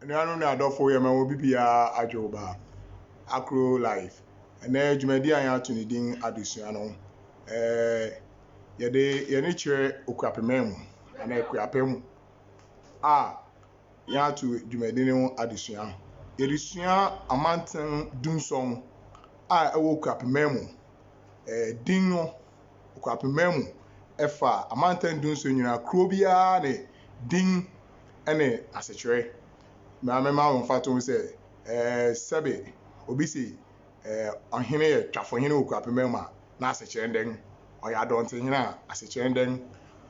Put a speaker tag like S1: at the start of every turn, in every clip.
S1: Anuanom ne adɔfo, yɛma mo bibiara adwo ba Akro Life. Ɛnɛ dwumadi a yɛato ne din adesua no, yɛde yɛne kyerɛ Okuapemman mu anaa Akuapem mu a yɛato dwumadi no ho adesua. Yɛresua amanten 17 a ɛwɔ Okuapemman mu. Din no, Okuapemman mu ɛfa amanten 17 nyinaa, kuro biara ne din ne asekyerɛ. Na mɛma wo mfatoho sɛ, sɛbe obi se ɔhene yɛ twafohene wɔ Okuapemman mu a, na asekyerɛ ne dɛn? Ɔyɛ adɔntehene a, asekyerɛ ne dɛn?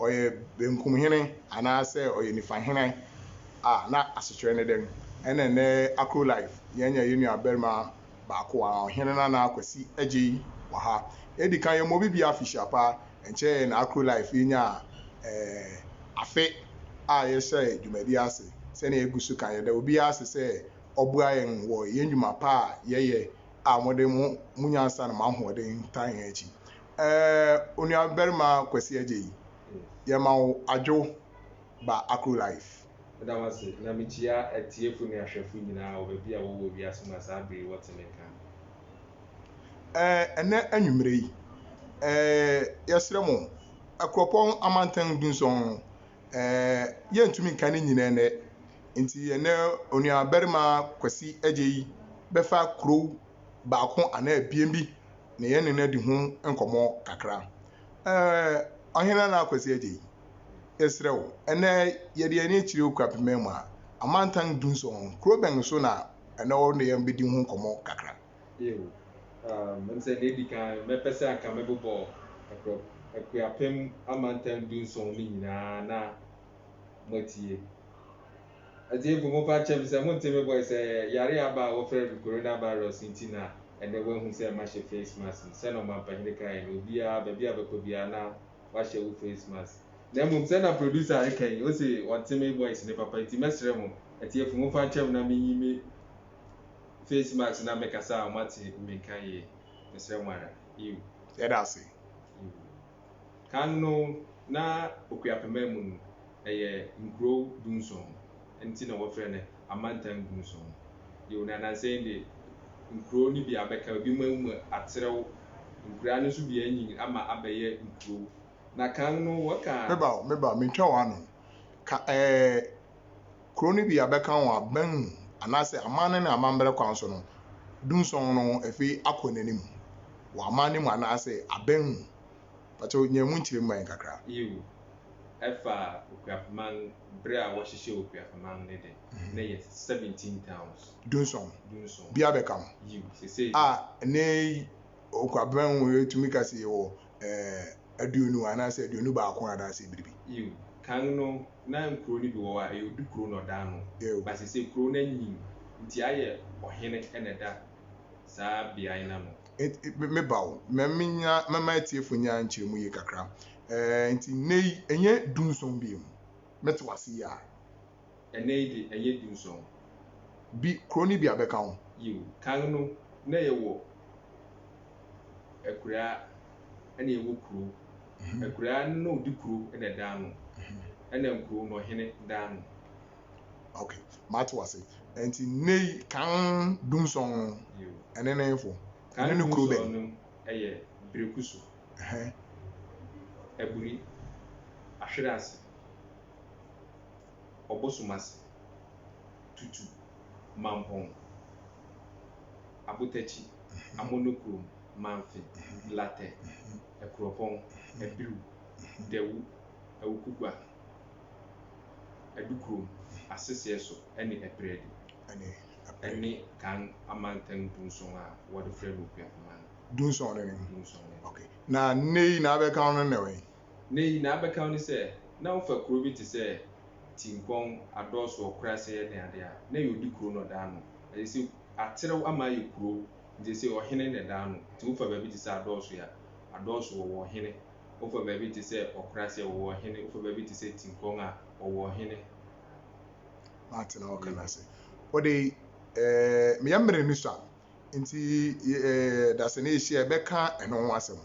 S1: Ɔyɛ benkumhene anaasɛ ɔyɛ nifahene a, na asekyerɛ ne dɛn? Ɛna nnɛ Akro Life, yɛanya yɛn nua barima baako a ɔhene Nana Kwasi Agyei wɔ ha. Edi kan, yɛmmɔ obi biara afihyia pa. Nkyɛn na Akro Life yɛnya afe a yɛhyɛ dwumadi ase. Sɛnea egu so kan, yɛda obiara ase sɛ ɔboa yɛn wɔ yɛn dwuma pa a yɛyɛ a mode mo nyansa ne mo ahoɔden taa yɛn akyi. Onua barima Kwasi Agyei, yɛma wo adwo ba Akro Life.
S2: Meda mo ase, na mekyia atiefo ne ahwɛfo nyinaa wɔ baabi a wɔwɔ wiase mu a saa bere yi wɔte me nka.
S1: Ɛnɛ anwummere yi, yɛsrɛ mo, Akuropɔn amantan 17 no, yɛntumi nka ne nyinaa nnɛ. Nti ɛnɛ onua barima Kwasi Agyei bɛfa kurow baako anaa abien bi na yɛne no adi ho nkɔmmɔ kakra. Ɔhene Nana Kwasi Agyei, yɛsrɛ wo, ɛnɛ yɛde yɛn ani akyerɛ Okuapemman mu a, amantan 17, kuro bɛn so na ɛnɛ wo ne yɛn bɛdi ho nkɔmmɔ kakra?
S2: Ew, sɛ deɛ edi kan, mɛpɛ sɛ anka mɛbobɔ Akuapem amantan 17 no nyinaa na moatie. Atiefo, momfa nkyɛ me sɛ monte me voice sɛ yare aba a wɔfrɛ no coronavirus nti na ɛnɛ woahu sɛ mahyɛ face mask no. Sɛnea ɔmampanyini kaeɛ no, obiara, baabi a bɛkɔ biara na wahyɛ wo face mask. Na mmom sɛ na producer reka yi, ose ɔnte me voice ne papa nti mɛsrɛ mo, atiefo, momfa nkyɛ me na menyi me face mask na mekasa a moate me nka yie. Mesrɛ mo ara. Yiw.
S1: Yɛda ase.
S2: Yiw. Kan no, na Okuapemman mu no, ɛyɛ nkurow 17. Nti na wɔfrɛ no amantan 17. Yiw, na nansa yi de, nkurow no bi abɛka, ebi mu atrɛw, nkuraa no nso bi anyin ama abɛyɛ nkurow. Na kan no wɔka.
S1: Meba, mentwa w'ano. Ka kuro no bi abɛka ho aban mu anaasɛ aman ne amammerɛ kwan so no, 17 no afei akɔ n'anim wɔ aman no mu anaasɛ aban mu. Pakyɛw, nya mu nkyerɛ mu ma yɛn kakra.
S2: Yiw, ɛfa Okuapemman bere a wɔhyehyɛ Okuapemman ne de, na yɛ 17 towns.
S1: 17.
S2: 17.
S1: Bi abɛka ho.
S2: Yiw, sesei.
S1: A ne Okuapemman mu yɛtumi ka sɛ yɛwɔ 20 anaasɛ 21 anaasɛ biribi.
S2: Yiw, kan no na nkuro no bi wɔ hɔ a ɛyɛ odi kuro na ɔda ano. Ba sesei kuro no anyin nti ayɛ ɔhene na ɛda saa beae no ano.
S1: Meba wo, mɛma atiefo nya nkyerɛmu yie kakra. Nti nnɛ yi, ɛnyɛ 17 bio. Mɛte wase yi a.
S2: Ɛnnɛ yi de, ɛnyɛ 17.
S1: Bi, kuro no bi abɛka ho.
S2: Yiw, kan no, na yɛwɔ akuraa ɛna yɛwɔ kuro. Akuraa no na odi kuro na ɛda ano. Ɛna nkuro no ɔhene da ano.
S1: Okay, mate wase. Nti nnɛ yi, kan 17 no, ɛne ne fo.
S2: Kan
S1: Ɛne ne kuro bɛn?
S2: 17 no ɛyɛ Berekuso. Aburi, Ahwerase, Ɔbosomase, Tutu, Mampɔn, Abotakyi, Amonokurom, Mamfe, Latɛ, Akuropɔn, Abiriw, Dawu, Awukugua, Adukurom, Aseseɛ so ɛne Ɛprɛdi.
S1: Ɛne
S2: Ɛne kan amantan 17 a wɔde frɛ no Okuapemman.
S1: 17 no ne.
S2: 17 no.
S1: Okay. Na nnɛ yi na abɛka ho no na wɛn?
S2: Nnɛ yi na abɛka ho ne sɛ, na wofa kuro bi te sɛ Tinkɔn, Adɔɔso, Ɔkorase ne ade a, na ɛyɛ odi kuro na ɔda ano. Ɛyɛ sɛ atrɛw ama ayɛ kuro, nti sɛ ɔhene na ɛda ano. Nti wofa baabi te sɛ Adɔɔso a, Adɔɔso wɔwɔ ɔhene. Wofa baabi te sɛ Ɔkorase a, wɔwɔ ɔhene. Wofa baabi te sɛ Tinkɔn a, wɔwɔ ɔhene.
S1: Mate na wɔka no ase. Wɔde meyɛ mmerɛ ni so a, nti dase ne yɛhyia yɛbɛka ɛno ho asɛm.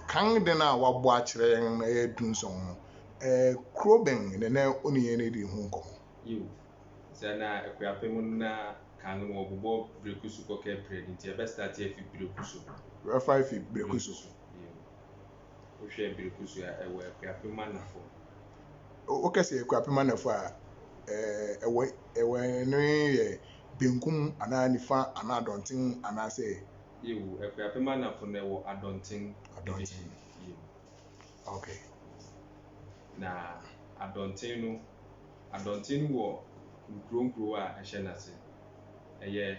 S1: Kan den a wabɔ akyerɛ yɛn no ɛyɛ 17 no, kuro bɛn na ɛnɛ wo ne yɛn redi ho nkɔmmɔ?
S2: Yiw, sɛ na Akuapem no na kan no wɔbobɔ Brekuso kɔkɛ prɛde nti yɛbɛ starte afi Brekuso.
S1: Yɛbɛfa afi Brekuso.
S2: Yiw. Wohwɛ Brekuso a, ɛwɔ Akuapem Anafo.
S1: Wokɛ sɛ Akuapem Anafo a, ɛwɔ ɛwɔ ɛno yɛ benkum anaa nifa anaa adɔnten anaasɛ.
S2: Yiw, Akuapem Anafo no ɛwɔ Adɔnten.
S1: Adɔnten.
S2: Yiw.
S1: Okay.
S2: Na Adɔnten no, Adɔnten no wɔ nkuro nkuro a ɛhyɛ n'ase. Ɛyɛ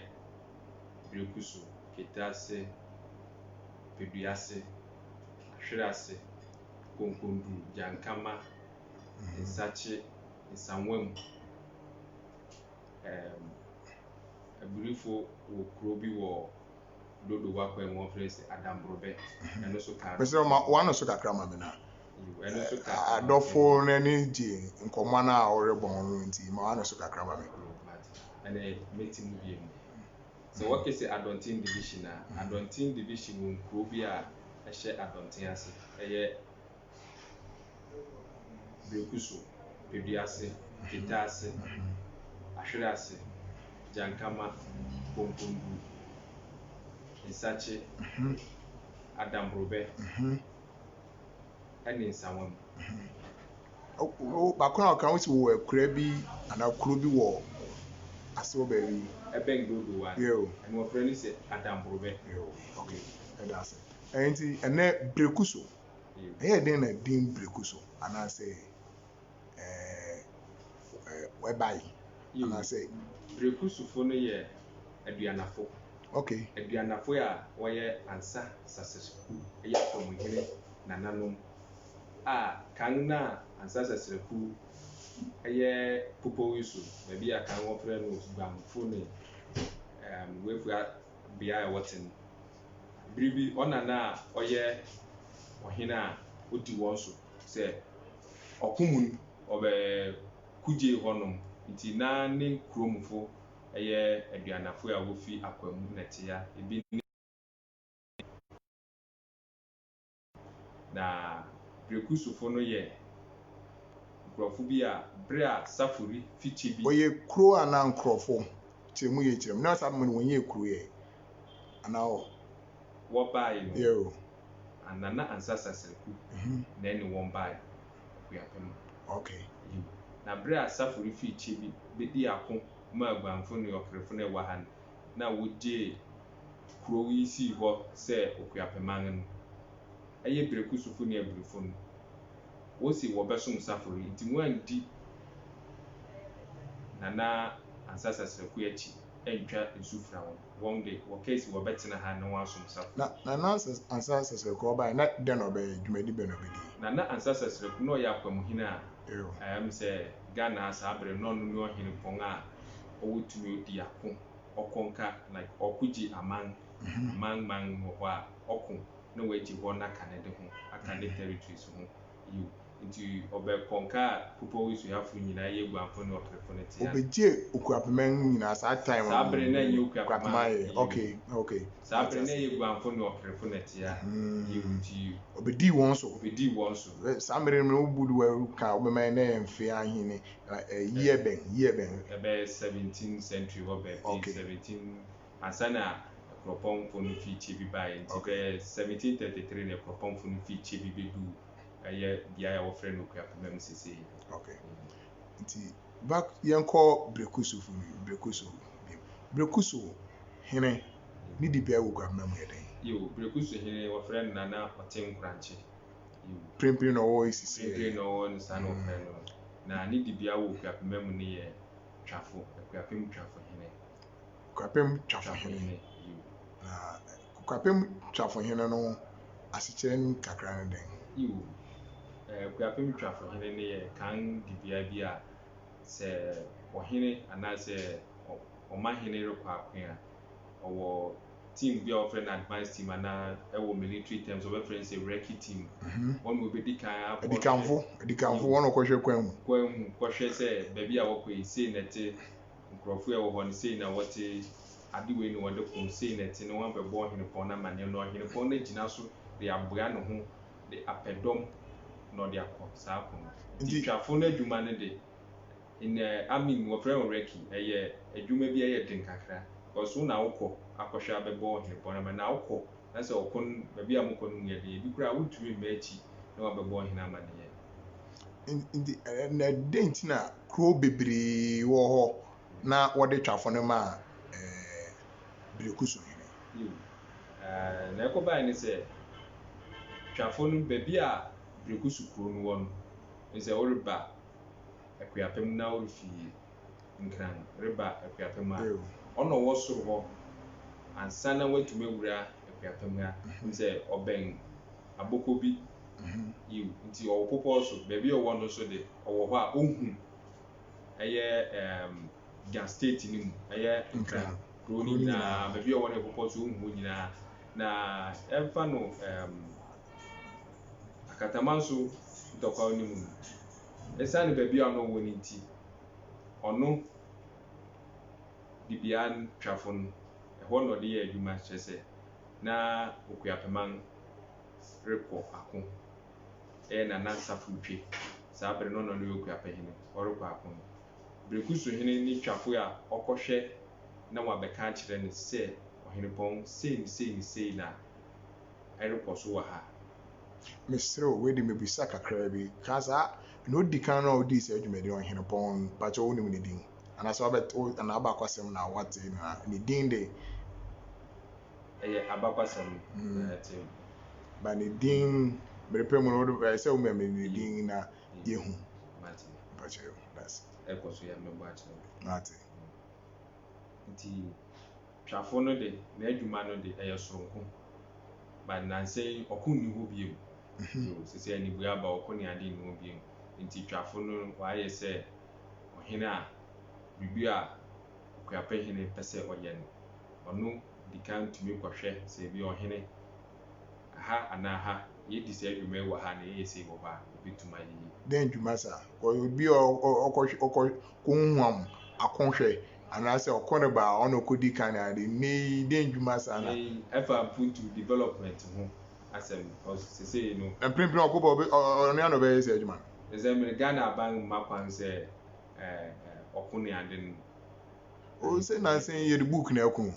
S2: Brekuso, Ketase, Peduase, Ahwerase, Konkonduru, Gyankama, Nsakye, Nsawam. Aburifo wɔ kuro bi wɔ Dodowa kwan mu wɔfrɛ no sɛ Adamborobɛ. Ɛno nso ka.
S1: Mesrɛ ma wano so kakra ma me na.
S2: Ɛno nso ka.
S1: Adɔfo no ani gye nkɔmmɔ no a wɔrebɔ ho no nti ma wano so kakra ma me.
S2: Ɛne meti mu bio. Sɛ wɔka sɛ Adɔnten Division a, Adɔnten Division wɔ nkuro bi a ɛhyɛ Adɔnten ase. Ɛyɛ Brekuso, Peduase, Ketaase, Ahwerase, Gyankama, Konkonduru, Nsakye, Adamborobɛ, ɛne Nsawam.
S1: Baako na ɔka wo si wɔ akura bi anaa kuro bi wɔ ase wɔ baabi.
S2: Ɛbɛn Dodowa.
S1: Yo.
S2: Ɛno wɔfrɛ no sɛ Adamborobɛ.
S1: Yo, okay. Ɛda ase. Ɛnti ɛnɛ Brekuso. Ɛyɛ den na din Brekuso anaasɛ ɛɛ ɛbae anaasɛ.
S2: Brekusofo no yɛ aduanafo. Aduanafo a wɔyɛ Ansa Sasraku, ɛyɛ Akwamuhene nananom a kan na Ansa Sasraku ɛyɛ Popɔw yi so, baabi a kan wɔfrɛ no Guamfo ne Wefua bea a wɔte no. Bere bi ɔna na ɔyɛ ɔhene a odi wɔn so sɛ ɔko mu no ɔbɛko gyee hɔnom nti na ne kuromfo ɛyɛ aduanafo a wofi Akwamu na ɛte ebi ne na Brekusofo no yɛ nkurɔfo bi a bere a Safori fi Kyebi.
S1: Ɔyɛ kuro anaa nkurɔfo? Kyerɛ mu yɛ kyerɛ mu. Na saa mu no wɔnyɛ kuro yɛ anaa ɔ.
S2: Wɔbaeɛ no.
S1: Yo.
S2: Nana Ansa Sasraku na ɛne wɔn baeɛ Akuapem. Yiw. Na bere a Safori fi Kyebi bedi ako maa Aguanfo ne Ɔkerefo no a ɛwɔ ha no, na wogyee kurow yi sii hɔ sɛ Okuapeman no, ɛyɛ Brekusofo ne Aburifo no, wose wɔbɛsom Safori nti wɔandi Nana Ansa Sasraku akyi antwa nsu fra wɔn. Wɔn de, wɔkae se wɔbɛtena ha na wɔasom Safori.
S1: Na Nana Ansa Sasraku ɔbae na dɛn na ɔbɛyɛ? Dwumadi bɛn na obedii?
S2: Nana Ansa Sasraku na ɔyɛ Akwamuhene a ɛyɛ sɛ Ghana ha saa bere no na ɔno ne ɔhene pɔn a ɔwɔ tumi odi ako, ɔkɔ nka like ɔko gye aman, aman man wɔ hɔ a ɔko na wagye hɔ na aka ne de ho, aka ne territories ho. Yiw. Nti ɔbɛkɔnka a Popɔw Isuafo nyinaa yɛ Guanfo ne Ɔkerefo no te ase.
S1: Obegye Okuapeman nyinaa saa time no.
S2: Saa bere na ɛnyɛ Okuapeman.
S1: Yɛ. Okay.
S2: Saa bere na ɛyɛ Guanfo ne Ɔkerefo na ɛte a. Yiw nti.
S1: Obedii wɔn so.
S2: Obedii wɔn so.
S1: Saa mmere no wobu do ka wobɛma na ɛyɛ mfe ahene year bɛn year bɛn.
S2: Ɛbɛyɛ 17th century hɔ baabi. 17 ansa na Akuropɔnfo no fi Kyebi baeɛ nti bɛyɛ 1733 na Akuropɔnfo no fi Kyebi bɛduu ɛyɛ beaeɛ a wɔfrɛ no Okuapemam seesei.
S1: Okay. Nti back yɛnkɔ Brekuso fo Brekuso bi. Brekuso hene ne dibea wɔ Okuapemam yɛ dɛn?
S2: Yo, Brekuso hene wɔfrɛ no Nana Ɔte Nkorankye.
S1: Prempren na ɔwɔ esisi.
S2: Prempren na ɔwɔ no saa na wɔfrɛ no. Na ne dibea wɔ Okuapemam no yɛ Twafo, Akuapem Twafo hene.
S1: Akuapem Twafo hene. Na Akuapem Twafo hene no asekyerɛ no kakra ne dɛn?
S2: Yo, Akuapem Twafo hene no yɛ kan dibea bi a sɛ ɔhene anaasɛ ɔmahene rekɔ ako a, ɔwɔ team bi a wɔfrɛ no advance team anaa ɛwɔ military terms wɔbɛfrɛ no sɛ recce team. Wɔn na wɔbɛdi kan akɔ.
S1: Adikanfo wɔn na wɔkɔhwɛ kwan mu.
S2: Kwan mu kɔhwɛ sɛ baabi a wɔkɔ yi sei na ɛte, nkurɔfoɔ a ɛwɔ hɔ no sei na wɔte, ade wei na wɔde ko sei na ɛte na wɔn abɛbɔ ɔhenepɔn no amanneɛ na ɔhenepɔn no agyina so de aboa ne ho de apɛ dɔm na ɔde akɔ saa ko no. Nti twafo no adwuma no de. In army mu wɔfrɛ no recce, ɛyɛ adwuma bi a ɛyɛ den kakra because wo na wokɔ akɔhwɛ abɛbɔ ɔhenepɔn no amanneɛ, na wokɔ na sɛ ɔko no baabi a mokɔ no mu yɛ den, ebi koraa wontumi mma akyi na wabɛbɔ ɔhene amanneɛ.
S1: Nti na dɛn nti na kurow bebree wɔ hɔ na wɔde twafo no maa Berekuso hene?
S2: Yiw. Nea ɛkɔbae ne sɛ, twafo no, baabi a Berekuso kurow no wɔ no, sɛ woreba Akuapem na worefi Nkran reba Akuapem a, ɔna ɔwɔ soro hɔ ansa na woatumi awura Akuapem ha. Wohu sɛ ɔbɛn aboko bi. Yiw, nti ɔwɔ popɔw so. Baabi a ɔwɔ no nso de, ɔwɔ hɔ a ohu ɛyɛ ɛɛm Ga state no mu, ɛyɛ Nkran kurow no nyinaa. Baabi a ɔwɔ no yɛ popɔw so, ohu hɔ nyinaa. Na ɛmfa no ɛɛm Akatamanso ntɔkwaw no mu no, esiane baabi a ɔno wɔ no nti, ɔno dibea twafo no, ɛhɔ na ɔde yɛ adwuma, kyerɛ sɛ na Okuapeman rekɔ ako. Ɛyɛ Nana Safo Twe, saa bere no na ɔno yɛ Okuapehene, ɔrekɔ ako no. Berekusohene ne Twafo a ɔkɔhwɛ na wabɛka akyerɛ no sɛ Ɔhenepɔn sei ne sei ne sei na ɛrekɔ so wɔ ha.
S1: Mesrɛ wo, wei de mebisa kakraa bi. Ka saa, nea odi kan no a odii saa dwumadi no, Ɔhenepɔn no, pakyɛ wonim ne din? Anaasɛ wabɛt, wo, anaa abakɔsɛm na woate na ne din de?
S2: Ɛyɛ abakwasɛm na ɛte mu.
S1: Ba ne din, bere pɛ mu no, wode, ɛyɛ sɛ woma me ne din na yɛhu.
S2: Mate.
S1: Mpakyɛ, that's.
S2: Ɛkɔ so yɛ a mɛbɔ akyerɛ wo.
S1: Mate.
S2: Nti twafo no de, n'adwuma no de, ɛyɛ soronko. But nnansa yi, ɔko nni hɔ bio. So, sesei anibue aba, ɔko ne ade nni hɔ bio. Nti twafo no, wayɛ sɛ ɔhene a biribi a Okuapɛhene pɛ sɛ ɔyɛ no, ɔno di kan tumi kɔhwɛ sɛ ebia ɔhene, ha anaa ha, yɛdi saa dwuma yi wɔ ha na yɛyɛ sei wɔ hɔ a, ɛbɛtumi ayɛ yie.
S1: Dɛn dwuma saa? Obi a ɔkɔ ɔkɔ kɔhuam akohwɛ anaasɛ ɔko reba a ɔna ɔkɔdi kan ne ade. Nnɛ yi, dɛn dwuma saa na?
S2: Nnɛ yi, ɛfa mpuntu, development, ho asɛm because sesei no.
S1: Mprempren ɔko ba ɔno ara na ɔbɛyɛ saa adwuma no.
S2: Sɛ mmerɛ Ghana aban mma kwan sɛ ɔko ne ade no.
S1: O sɛ nansa yi yɛde book na ɛko.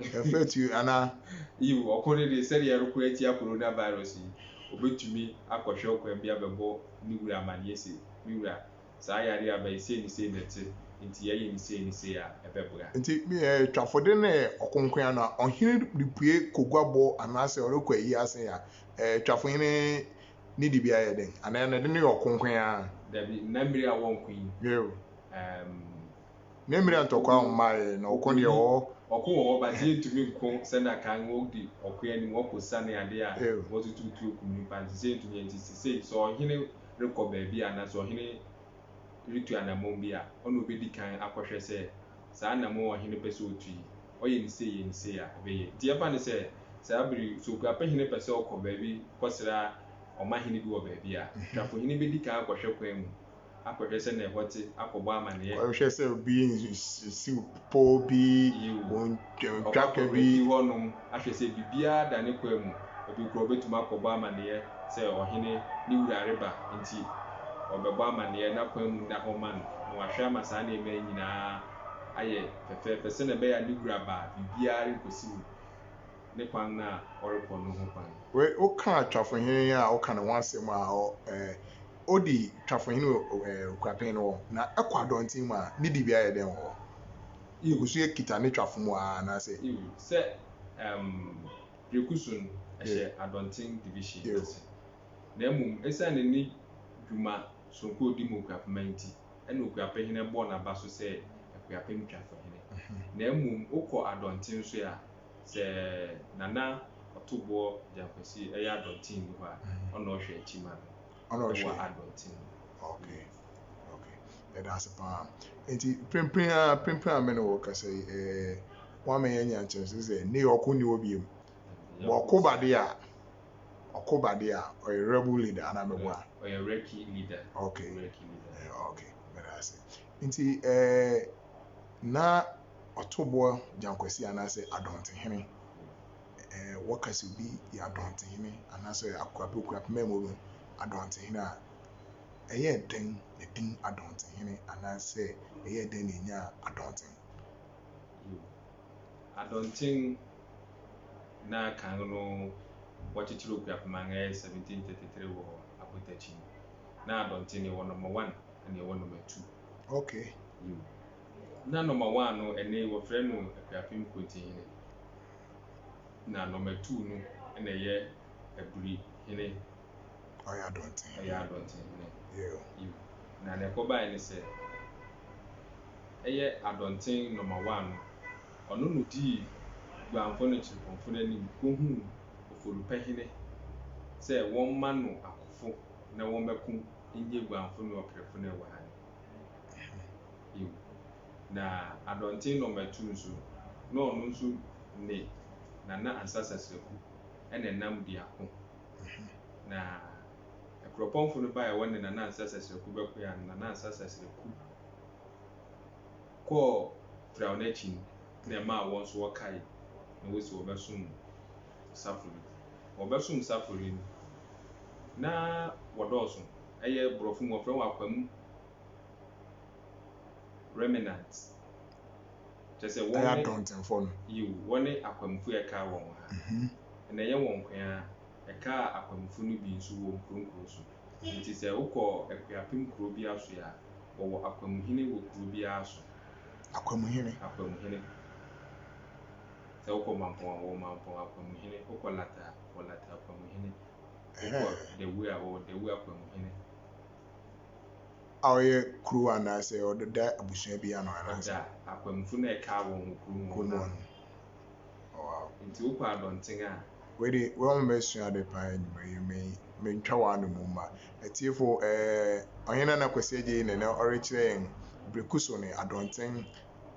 S1: Ɛfɛ tu anaa?
S2: Yiw, ɔko no de, sɛdeɛ yɛreko atia coronavirus yi, obetumi akɔhwɛ ɔkwan bi abɛbɔ ne wura amanneɛ se, Me wura, saa yare aba yi, sei ne sei na ɛte, enti yɛyɛ no sei ne sei a, ɛbɛboa.
S1: Nti twafode no yɛ ɔko nko ara no a, ɔhene repue kɔ guabɔ anaasɛ ɔrekɔ ayi ase a, twafohene ne dibea yɛ dɛn? Anaa ne de no yɛ ɔko nko ara?
S2: Dabi, nna mmere a wɔnko yi.
S1: Yiw. Ne mmere a ntɔkwa mmae na ɔko deɛ wɔ hɔ.
S2: Ɔko wɔ hɔ, but yɛntumi nko sɛnea kan wɔdi ɔko anim, wɔkɔ siane ade a wɔtoto tuo kum nnipa nti sɛ yɛntumi yɛ nti sesei sɛ ɔhene rekɔ baabi anaa sɛ ɔhene retu anammɔn bi a, ɔna obedi kan akɔhwɛ sɛ saa anammɔn a ɔhene pɛ sɛ otu yi, ɔyɛ no sei yɛ no sei a, ɛbɛyɛ. Nti yɛmfa no sɛ saa bere yi, sɛ Okuapehene pɛ sɛ ɔkɔ baabi kɔsra ɔmahene bi wɔ baabi a, Twafohene bedi kan akɔhwɛ kwan mu akɔhwɛ sɛnea ɛhɔ te, akɔbɔ amanneɛ.
S1: Kɔhwɛ sɛ obi nsiw pɔw bi, ontwa ka bi.
S2: Ɔkɔ hɔnom ahwɛ sɛ biribiara da ne kwan mu. Ebi koraa obetumi akɔbɔ amanneɛ sɛ ɔhene ne wura reba nti ɔrebɛbɔ amanneɛ na kwan mu nna hɔ mma no, na wahwɛ ama saa nneɛma yi nyinaa ayɛ fɛfɛɛfɛ sɛnea ɛbɛyɛ a ne wura ba a, biribiara renkosiw ne kwan no a ɔrekɔ no ho kwan.
S1: Wei, woka Twafohene a woka ne ho asɛm a, ɔ, ɛɛ, odi Twafohene wɔ ɛɛ, Okuapɛn no hɔ, na ɛkɔ Adɔnten mu a, ne dibea yɛ dɛn wɔ hɔ?
S2: Yiw.
S1: Ogu so kita ne Twafo mu ara anaasɛ?
S2: Yiw, sɛ ɛɛm, Prekuso no, ɛhyɛ Adɔnten Division ase. Na mmom, esiane ne dwuma soronko a odi ma Okuapema nti, ɛna Okuapehene bɔɔ n'aba so sɛ Akuapem Twafohene. Na mmom, wokɔ Adɔnten nso a, sɛ Nana Ɔtoboɔ Gyankwasi yɛ Adɔnten nni hɔ a, ɔna ɔhwɛ akyi ma no
S1: Ɔna
S2: wɔ
S1: ɔhwɛ.
S2: Adɔnten.
S1: Okay, okay. Yɛda ase paa. Nti, mprempren a, mprempren a me ne wo kasa yi, eh, woama yɛanya nkyerɛkyerɛ sɛ New York nni hɔ bio. But ɔko ba deɛ a, ɔko ba deɛ a, ɔyɛ rebel leader anaa meboa?
S2: Ɔyɛ recce leader.
S1: Okay.
S2: Recce leader.
S1: Okay, meda ase. Nti, eh, na Ɔtoboɔ Gyankwasi anaasɛ Adɔntehene, eh, wɔka sɛ obi yɛ Adɔntehene anaasɛ ɔyɛ Akuapem, Okuapem mu no, Adɔntehene a, Ɛyɛɛ dɛn na din Adɔntenhene anaasɛ ɛyɛɛ dɛn na enyaa Adɔnten?
S2: Yiw. Adɔnten na kan no wɔkyekyere Okuapem ɛyɛ 1733 wɔ Abotakyi. Na Adɔnten yɛwɔ number one ɛna yɛwɔ number two.
S1: Okay.
S2: Yiw. Na number one no ɛne wɔfrɛ no Akuapem Kontihene. Na number two no ɛna ɛyɛ Aburi Hene.
S1: Ɔyɛ Adɔnten.
S2: Ɔyɛ Adɔnten hene.
S1: Yiw.
S2: Yiw. Na nea ɛkɔbae ne sɛ, ɛyɛ Adɔnten number one no, ɔno na odii Guanfo ne Kyerepɔnfo no anim kohuu Oforupɛhene sɛ wɔmma no akofo na wɔmmɛko nnye Guanfo ne Ɔkerefo no a ɛwɔ ha no. Yiw. Na Adɔnten number two nso, na ɔno nso ne Nana Ansah Sasraku na ɛnam di ako. Na Akuropɔnfo no bae a wɔne Nana Ansah Sasraku bɛkoe a Nana Ansah Sasraku kɔɔ Firaw no akyi no na ɛmaa wɔn nso wɔkae na wosi wɔbɛsom Safori. Wɔbɛsom Safori no, na wɔdɔɔso. Ɛyɛ Borɔfo mu wɔfrɛ wɔn Akwamu Remnant. Kyerɛ sɛ wɔn
S1: Ɛyɛ
S2: ne
S1: Adɔntenfoɔ no.
S2: Yiw, wɔne Akwamufo a ɛkaa wɔn wɔ ha. Na ɛnyɛ wɔn nko ara, ɛkaa Akwamufo no bi nso wɔ nkuro nkuro so. Nti sɛ wokɔ Akuapem kuro biara so a, wɔwɔ Akwamuhene wɔ kuro biara so.
S1: Akwamuhene.
S2: Akwamuhene. Sɛ wokɔ Mampɔn a, wɔwɔ Mampɔn Akwamuhene. Wokɔ Lata a, wɔwɔ Lata Akwamuhene. Wokɔ Dawu a, wɔwɔ Dawu Akwamuhene.
S1: A ɔyɛ kuro anaasɛ ɔdeda abusua bi ano anaasɛ?
S2: Ɔda Akwamufo no a ɛkaa wɔn wɔ kurom hɔ
S1: Kurom
S2: no
S1: hɔ
S2: ano.
S1: no. Oh, wow.
S2: Nti wokɔ Adɔnten a.
S1: Wei de, wɔn bɛsua ade paa anwummerɛ yi, me mentwa w'ano mu mma. Atiefo, ɛɛ Ɔhene Nana Kwasi Agyei na ɛnɛ ɔrekyerɛ yɛn Brekuso ne Adɔnten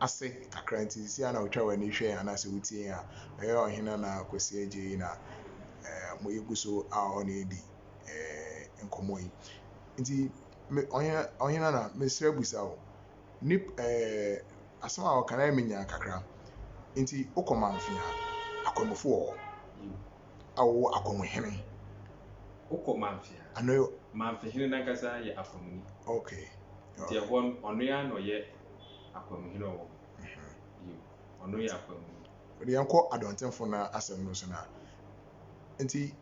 S1: ase kakra nti sisi a na wotwa w'ani hwɛ yɛn anaasɛ wotie yɛn a, ɛyɛ Ɔhene Nana Kwasi Agyei na ɛɛ mo yɛgu so a ɔne edi ɛɛ nkɔmmɔ yi. Nti me Ɔhene Ɔhene Nana, mesrɛ busa wo, nip ɛɛ asɛm a ɔka na ɛyɛ me nyaa kakra. Nti wokɔ Mamfe a, Akwamufo wɔ hɔ
S2: Yiw.
S1: a wɔwɔ Akwamuhene.
S2: Wokɔ Mamfe a,
S1: Ano
S2: Mamfehene n'ankasa yɛ Akwamuni.
S1: Okay.
S2: Nti ɛhɔ no, ɔno ara na ɔyɛ Akwamuhene a ɔwɔ hɔ. Yiw, ɔno yɛ Akwamuni.
S1: Wɔde yɛn kɔ Adɔntenfo no asɛm no so na nti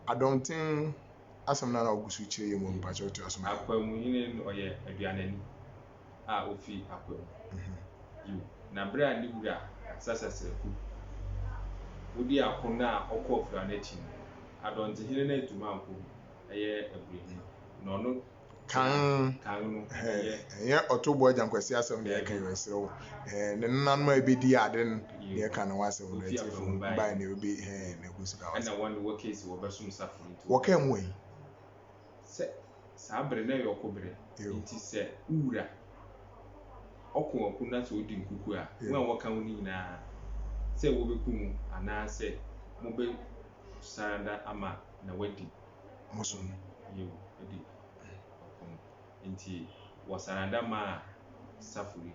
S1: Adɔnten asɛm no a na ɔgu so kyerɛ yɛn mu mpakyɛw to aso ma yɛn.
S2: Akwamuhene no ɔyɛ aduanani a ofi Akwamu. Yiw, na bere a ne wura Ansah Sasraku wodi ako no a ɔkɔɔ Firaw no akyi no, Adɔntehene no antumi ankɔ bi, ɛyɛ Aburehene, na ɔno
S1: Kan
S2: kan no ɛyɛ
S1: ɛnyɛ Ɔtoboa Agyankwasi asɛm na yɛka yi, ɛsrɛ wo. Ne nenanom a ebedi ade no na yɛka ne ho asɛm no,
S2: ofi
S1: atiefo
S2: Akwamu bae
S1: bae na obi na egu so ka ho
S2: ɛna
S1: asɛm.
S2: wɔn de wɔ case wɔbɛsom Safori nti
S1: Wɔkaa mu yi.
S2: Sɛ saa bere na ɛyɛ ɔko bere
S1: Yiw.
S2: nti sɛ wowura ɔko ɔko na sɛ odi nkuku a, wɔn a wɔka ho no nyinaa sɛ wɔbɛku mu anaasɛ mobɛ saranda ama na wadi
S1: Mo so.
S2: Yiw, adi ɔko no. Nti wɔsaranda maa Safori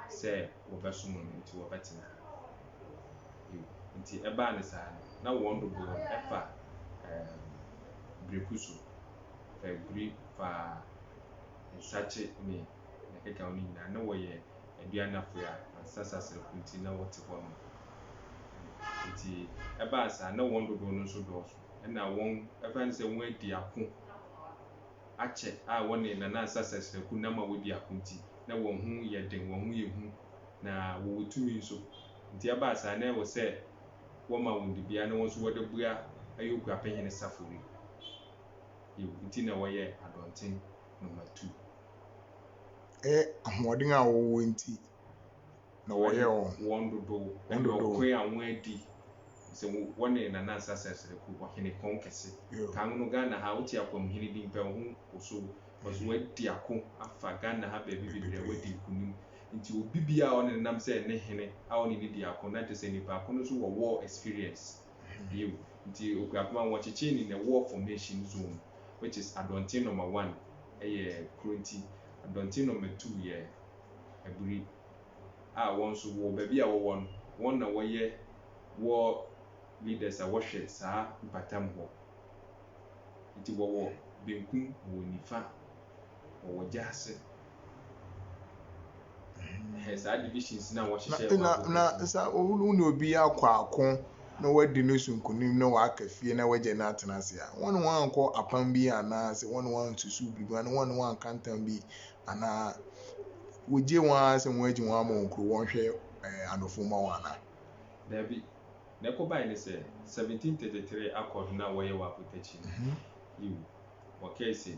S2: sɛ wɔbɛsom no nti wɔbɛtena ha. Yiw, nti ɛbaa ne saa no, na wɔn dodoɔ no ɛfa Breku so, fa Aburi, fa Nsakye ne nea ɛkeka ho no nyinaa, na wɔyɛ aduanafo a Ansah Sasraku nti na wɔte hɔ no. Nti ɛbaa saa na wɔn dodoɔ no nso dɔɔso. Ɛna wɔn ɛfa ne sɛ wɔn adi ako akyɛ a wɔne Nana Ansah Sasraku nam a wɔdi ako nti na wɔn ho yɛ den, wɔn ho yɛ hu na wɔwɔ tumi nso. Nti ɛbaa saa na ɛwɔ sɛ wɔma wɔn dibea na wɔn nso wɔde bua ɛyɛ Okuapehene Safori. Yiw, nti na wɔyɛ Adɔnten number two.
S1: Ɛyɛ ahoɔden a wɔwɔ nti na wɔyɛ wɔn.
S2: Wɔn dodow
S1: Wɔn
S2: ɛne
S1: dodow.
S2: ɔko a wɔn adi sɛ wɔne Nana Ansah Sasraku ɔhene kɔn kɛse. Kan no Ghana ha wote Akwamuhene din pɛ wo ho wosow because wadi ako afa Ghana ha baabi bebree a wadi nkonim. Nti obi biara a ɔne nenam sɛ ne hene a ɔne ne di ako na kyerɛ sɛ nipa ako no nso wɔ war experience. Yiw, nti Okuapem a wɔkyekyee ne na war formation zone which is Adɔnten number one ɛyɛ Kuronti, Adɔnten number two yɛ Aburi a wɔn nso wɔ baabi a wɔwɔ no, wɔn na wɔyɛ war leaders a wɔhwɛ saa mpatam hɔ. Nti wɔwɔ benkum, wɔwɔ nifa. Wɔwɔ gyaase. Ɛhɛ saa divisions no a wɔhyehyɛ wɔ
S1: Na
S2: Agogo
S1: na
S2: no.
S1: sa wo ne obi akɔ ako na wadi no so nkonim na waka fie na wagya no atena ase a, wɔne wɔn ankɔ apam bi anaa sɛ wɔne wɔn ansusu biribi anaa wɔne wɔn anka ntam bi anaa wogye wɔn ara sɛ wɔn agye wɔn ama wɔn kuro wɔnhwɛ ɛɛ anofo ma wɔn anaa?
S2: Dabi. Na ɛkɔbae ne sɛ, 1733 Accord no a wɔyɛ wɔ Apotakyi no, yiw, wɔkae se,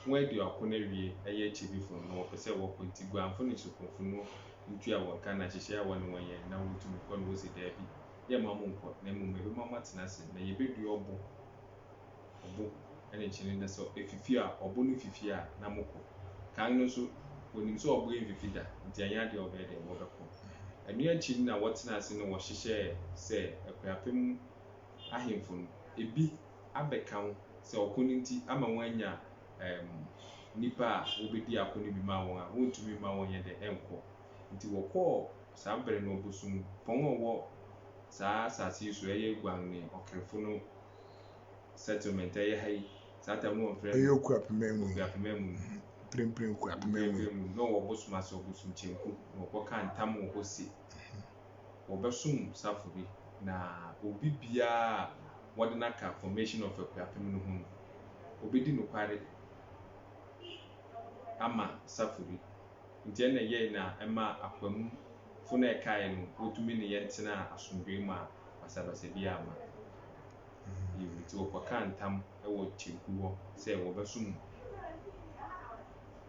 S2: Wɔadi ɔko no awie, ɛyɛ akyidifo no, na wɔpɛ sɛ wɔkɔ, nti guanfo ne sokunfo no ntua wɔn ka, na nhyehyɛe a wɔne wɔn yɛe na wotumi kɔ no, wose, Dabi, yɛremma monkɔ, na mmom yɛbɛma moatena ase, na yebedua ɔbo, ɔbo ne nkyene, na sɛ efifi a, ɔbo no fifi a, na mokɔ. Kan no nso, wonim sɛ ɔbo remfifi da, nti ɛnyɛ ade a wɔbɛyɛ dɛn, wɔbɛkɔ. Ɛno akyi no na wɔtenaa ase na wɔhyehyɛɛ sɛ Akuapem ahemfo no, ebi abɛka ho sɛ ɔko no nti ama wɔanya nnipa a wobedi ako no bi ma wɔn a, wontumi mma wɔnyɛ dɛ nkɔ. Nti wɔkɔɔ saa bere no ɔbosompɔn a ɔwɔ saa asase yi so, ɛyɛ Guang ne Ɔkerefo no settlement, ɛyɛ ha yi, saa tam no wɔmfrɛ
S1: Ɛyɛ
S2: no
S1: Okuapemman mu yi.
S2: Okuapemman mu no.
S1: Mprempren Okuapemman mu yi.
S2: Mprempren mu no, na ɔwɔ bosom ase, ɔbosom Kyenku, na wɔkɔkaa ntam wɔ hɔ se wɔbɛsom Safori, na obi biara a wɔde no aka formation of Akuapem no ho no, obedi nokware ama Safori. Nti ɛna ɛyɛe na ɛmaa Akwamufo no a ɛkae no wotumi ne yɛn tenaa asomdwoe mu a basabasa biara amma. Yiw, nti wɔkɔkaa ntam wɔ Kyenku hɔ sɛ wɔbɛsom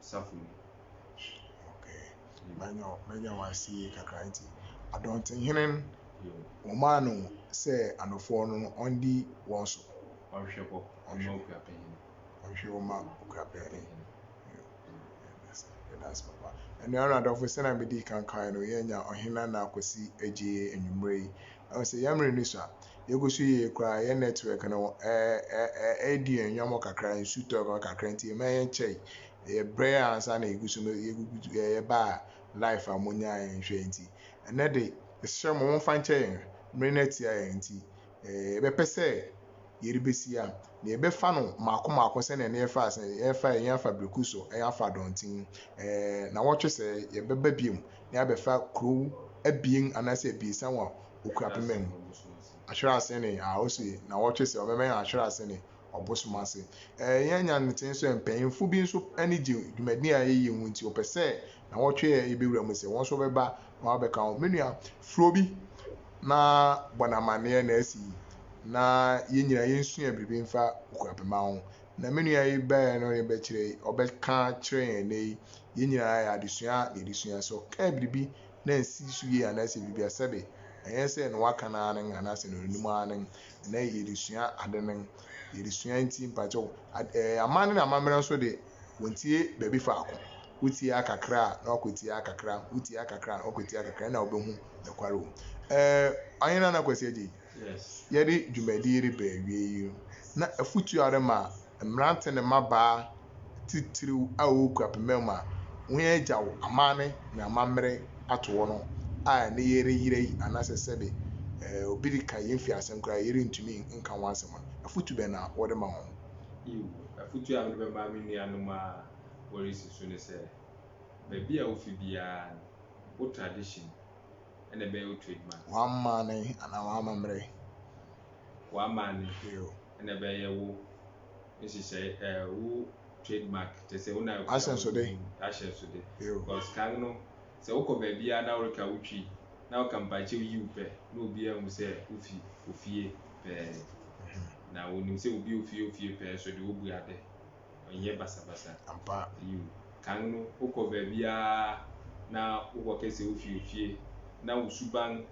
S2: Safori.
S1: Okay. Manya manya wo ase yie kakra nti Adɔntenhene no wɔmaa no sɛ anofoɔ no ɔndi wɔn so.
S2: Ɔnhwɛ hɔ mma Okuapɛhene.
S1: Ɔnhwɛ hɔ mma Okuapɛhene. Yɛda ase papa. Anuanom adɔfo sɛnea medii kan kae no yɛanya Ɔhene Nana Kwasi Agyei anwummere yi. Ɛho sɛ yɛn mmere no sua. Yɛgu so yie koraa yɛn network no ɛredi yɛn hwammɔ kakra nsu tɔ kakra nti ɛma yɛnkyɛe. Yɛbrɛ ansa na yɛgu so no yɛgugu yɛbaa life a monyaa yɛn hwɛ nti ɛnɛ de yɛsrɛ mo momfa nkyɛ yɛn mmere no atia yɛn nti yɛbɛpɛ sɛ yɛrebɛsi a na yɛbɛfa no mmaako mmaako sɛnea ne yɛfa sɛ yɛfa yɛn afa bereku so yɛn afa dɔnten na wɔtwe sɛ yɛbɛba biom na yɛabɛfa kurow abien anaasɛ abiesa wɔ Okuapemma mu ahwerɛ ase ne a ɔsi na wɔtwe sɛ ɔbɛma yɛn ahwerɛ ase ne ɔbosom ase. Yɛn nya ntetee nso mpanyimfo bi nso ani gye dwumadi a yɛyɛ ho nti wɔpɛ sɛ nnawɔtwe a yɛbɛwura mu sɛ wɔn nso bɛba na wɔabɛka ho. Me nua, frɛ obi na bɔ no amanneɛ na asi na yɛn nyinaa yɛnsua biribi mfa Okuapema ho. Na me nua yi bɛyɛ no yɛbɛkyerɛ ɔbɛka kyerɛ yɛn nnɛ yi, yɛn nyinaa yɛ adesua na yɛde sua. Sɛ ɔka biribi na ansi so yie anaasɛ biribi a sɛbe ɛnyɛ sɛ na waka no ara ne anaasɛ na ɔnim ara ne na yɛresua ade no yɛresua nti mpakyɛw ɛɛ amanne ne amammerɛ nso de wɔntie baabi faako wotie akakra a na wakɔtie akakra wotie akakra a na wakɔtie akakra na wobɛhu nokware wɔ mu ɛɛ Ɔhene Nana Kwasi Agyei yɛde dwumadi reba awie yi na afotu a wode ma mmerante ne mmabaa titiriw a wɔwɔ Kuapemman mu a wɔagyaw amanne ne amammerɛ ato hɔ no a ɛnnɛ yɛreyera yi anaasɛ sɛbe obi reka yɛn fie asɛm koraa a yɛrentumi nka ho asɛm no, afotu bɛn na wode ma wɔn?
S2: Yiw, afotu a mede bɛma me nuanom a wɔresi so ne sɛ, baabi a wofi biara no, wo tradition na ɛbɛyɛ wo trademark.
S1: W'amanne anaa w'amammerɛ.
S2: W'amanne na ɛbɛyɛ wo nhyehyɛe, ɛɛ wo trademark, kyerɛ sɛ wo na
S1: Ahyɛnsode.
S2: Ahyɛnsode. Because kan no, sɛ wokɔ baabiara na woreka wo twi na woka mpakyɛw yiw pɛ na obiara hu sɛ wofi ofie pɛɛ. Na wonim sɛ obi a ofi ofie pɛɛ nso de obu ade, ɔnyɛ basabasa.
S1: Ampa.
S2: Yiw. Kan no, wokɔ baabiara na wokɔka sɛ wofi ofie na wo suban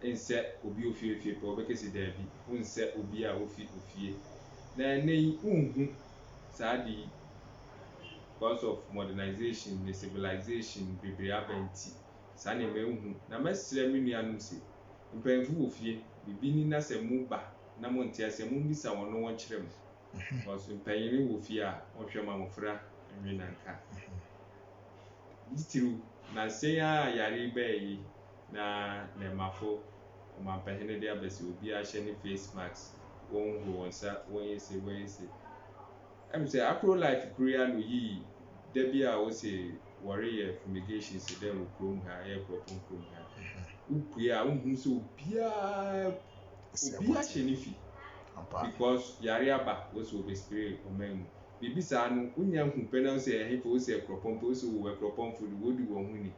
S2: nsɛ obi a ofi ofie pɛ, wobɛka sɛ daabi, wonsɛ obi a ofi ofie. Na ɛnnɛ yi, wonhu saa ade yi because of modernization ne civilization bebree aba nti, saa nneɛma yi wonhu. Na mɛsrɛ me nuanom se, mpanyimfo wɔ fie, biribi ni na sɛ moba na monte ase a, mommisa wɔn na wɔnkyerɛ mo. Because mpanyin wɔ fie a, wɔhwɛ ma mmofra nwe nanka. Titiriw, nnansa yi ara a yare yi bae yi, na nnɛɛmafo ɔmampahene de aba sɛ obiara hyɛ ne face mask, wɔnhohoro wɔn nsa, wɔnyɛ sei, wɔnyɛ sei. Ɛm sɛ Akro Life koro yi ara na oyii Da bi a wose wɔreyɛ fumigations dɛ wɔ kurom ha, ɛyɛ Kuropɔn kurom ha. Wopue a wonhu sɛ obiara obiara hyɛ ne fi because yare aba wose wɔbɛ spray ɔman mu. Biribi saa no wonya hu pɛ na wose ɛhefo wose Akuropɔn pɛ wose oo Akuropɔnfo de wɔdi wɔn ho ni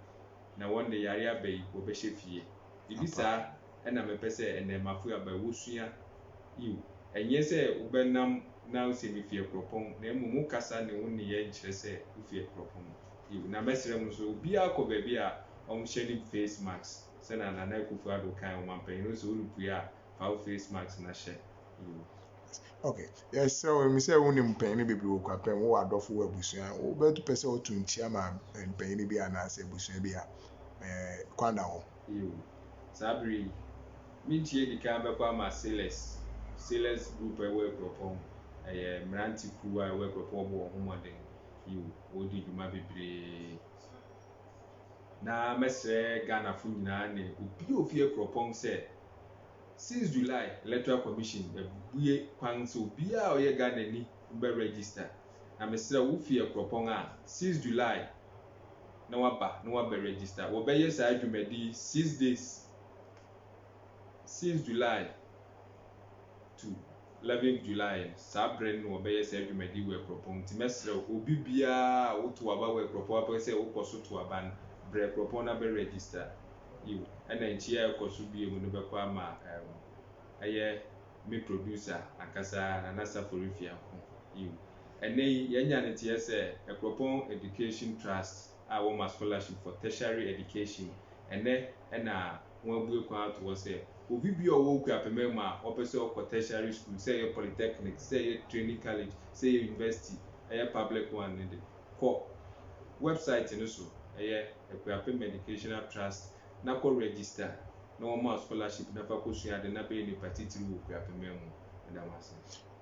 S2: na wɔn de yare aba yi wɔbɛhyɛ fie. Biribi saa na mepɛ sɛ nnɛɛmafo aba yi wosua. Yiw, ɛnyɛ sɛ wobɛnam na wose mifi Akuropɔn, na mmom wo kasa ne wo nneyɛe nkyerɛ sɛ wufi Akuropɔn. Yiw, na mɛsrɛ mo nso, obiara kɔ baabi a ɔnhyɛ ne face mask, sɛnea Nana Akufo-Addo kae, ɔmampanyin no, sɛ worepue a, fa wo face mask no hyɛ. Yiw.
S1: Ok, yɛsrɛ wo, ɛmi sɛ wonim mpanyin bebree wɔ Kuapem, wowɔ adɔfo wɔ abusua, wobɛpɛ sɛ woto nkyia ma mpanyin bi anaasɛ abusua bi a, ɛɛ, kwan da hɔ.
S2: Yiw, saa bere yi, me nkyia edi kan bɛkɔ ama Sailors, Sailors Group a ɛwɔ Akuropɔn. Ɛyɛ mmerante kuw a ɛwɔ Akuropɔn wɔbɔ wɔn ho mmɔden. Yiw, wɔredi dwuma bebree. Na mɛsrɛ Ghanafo nyinaa ne obi a ofi Akuropɔn sɛ, since July, Electoral Commission abue kwan sɛ obiara a ɔyɛ Ghanani bɛ register. Na mesrɛ wo, wofi Akuropɔn a, since July, na waba na wabɛ register. Wɔbɛyɛ saa dwumadi yi 6 days, 6 July to 11 July. Saa berɛ no na wɔbɛyɛ saa dwumadi wɔ Akuropɔn. Nti mɛsrɛ wo, obi biara a woto aba wɔ Akuropɔn apɛ sɛ wokɔ so to aba no, brɛ Akuropɔn na bɛ register. Yiw, ɛna nkyia a ɛkɔ so bio mu no bɛkɔ ama ɛyɛ me producer ankasa, Nana Safori Fianko. Yiw, ɛnɛ yi yɛanya ne teɛ sɛ Akuropɔn Education Trust a wɔma scholarship for tertiary education, ɛnɛ ɛna wɔn abue kwan ato hɔ sɛ obi bi a ɔwɔ Okuapemman mu a ɔpɛ sɛ ɔkɔ tertiary school, sɛ ɛyɛ polytechnic, sɛ ɛyɛ training college, sɛ ɛyɛ university, ɛyɛ public one ne de, kɔ website no so, ɛyɛ Akuapem Educational Trust, na kɔ register na wɔn ma scholarship na fa kɔsua ade na bɛyɛ nipa titiri wɔ Okuapemman mu. Ɛda mo ase.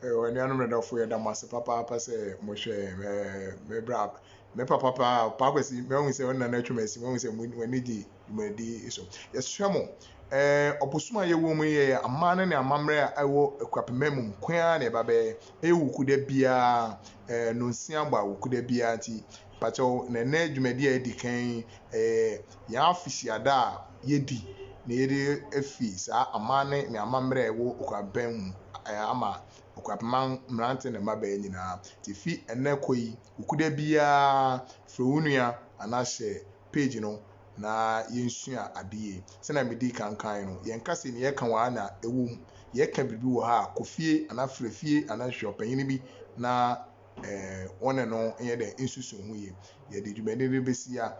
S1: Anuanom dɔfo, yɛda mo ase papaapa sɛ mohwɛ me bra me papa paa Paa Kwasi. Mahu sɛ ɔnna no atwam asi, mahu sɛ mo ani gye dwumadi so. Yɛsrɛ mo, ɔbosom a yɛwɔ mu yi yɛ amanne ne amammerɛ a ɛwɔ Akuapemman mu nko ara na ɛba bɛyɛ. Ɛyɛ Wukuda biara, nonsia bɔ a Wukuda biara, nti pakyɛw na ɛnɛ dwumadi a edi kan yi, ɛyɛ yɛn afehyiada a yɛdi na yɛde afi saa amanne ne amammerɛ a ɛwɔ Okuapemman mu ama Okuapemman mmerante ne mmabaa nyinaa. Nti fi ɛnɛ kɔ yi, Wukuda biara, frɛ wo nua anaa hyɛ page no na yɛnsua ade yie. Sɛnea medi kankan no, yɛnka sɛ nea yɛka wɔ ha na ɛwɔ mu. Yɛka biribi wɔ ha a, kɔ fie anaa frɛ fie anaa hwɛ ɔpanyin bi na wɔne no nyɛ dɛ nsusu ho yie. Yɛde dwumadi no bɛsi ha.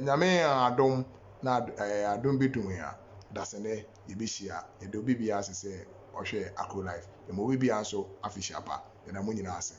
S1: Nyame adom na adom bi dum yɛn a, dasene yɛbɛhyia. Yɛde obi biara ase sɛ ɔhwɛ Akro Life. Yɛma obi biara nso afehyia pa. Yɛda mo nyinaa ase.